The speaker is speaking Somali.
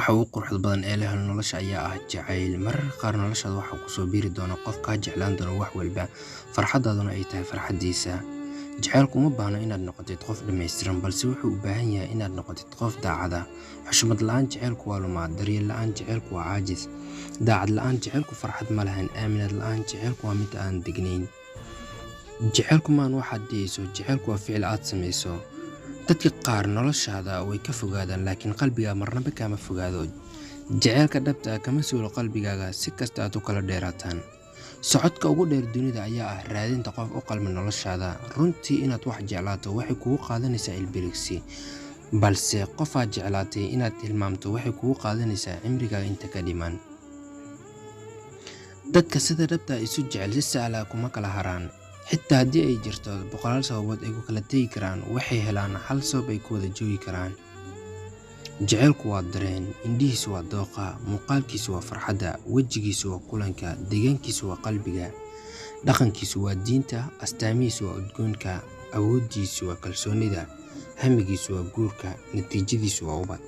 Waxa ugu quruxda badan ee la helo nolosha ayaa ah jacayl. Mararka qaar noloshaada waxaa ku soo biiri doona qof kaa jeclaan doona wax walba, farxaddaaduna ay tahay farxaddiisa. Jacaylku uma baahno inaad noqotid qof dhammaystiran, balse wuxuu u baahan yahay inaad noqotid qof daacad ah. Xushmad la'aan jacaylku waa lumaa, daryeel la'aan jacaylku waa caajis, daacad la'aan jacaylku farxad ma lahan, aaminaad la'aan jacaylku waa mid aan degnayn. Jacaylku maan waxaad dhihayso, jacaylku waa ficil aad samayso. Dadka qaar noloshaada way ka fogaadaan, laakiin qalbiga marnaba kama fogaado. Jacaylka dhabta ah kama suulo qalbigaaga si kasta aad u kala dheeraataan. Socodka ugu dheer dunida ayaa ah raadinta qof u qalma noloshaada. Runtii inaad wax jeclaato waxay kugu qaadanaysaa ilbiriqsi, balse qof aad jeclaatay inaad hilmaamto waxay kugu qaadanaysaa cimrigaaga inta ka dhiman. Dadka sida dhabta ah isu jecel si sahal ah kuma kala haraan. Xitaa haddii ay jirto boqolaal sababood ay ku kala tagi karaan, waxay helaan hal sabab ay ku wada joogi karaan. Jacaylku waa dareen, indhihiisu waa dooqa, muuqaalkiisu waa farxadda, wejigiisu waa kulanka, deegaankiisu waa qalbiga, dhaqankiisu waa diinta, astaamihiisu waa udgoonka, awooddiisu waa kalsoonida, hamigiisu waa guurka, natiijadiisu waa ubad.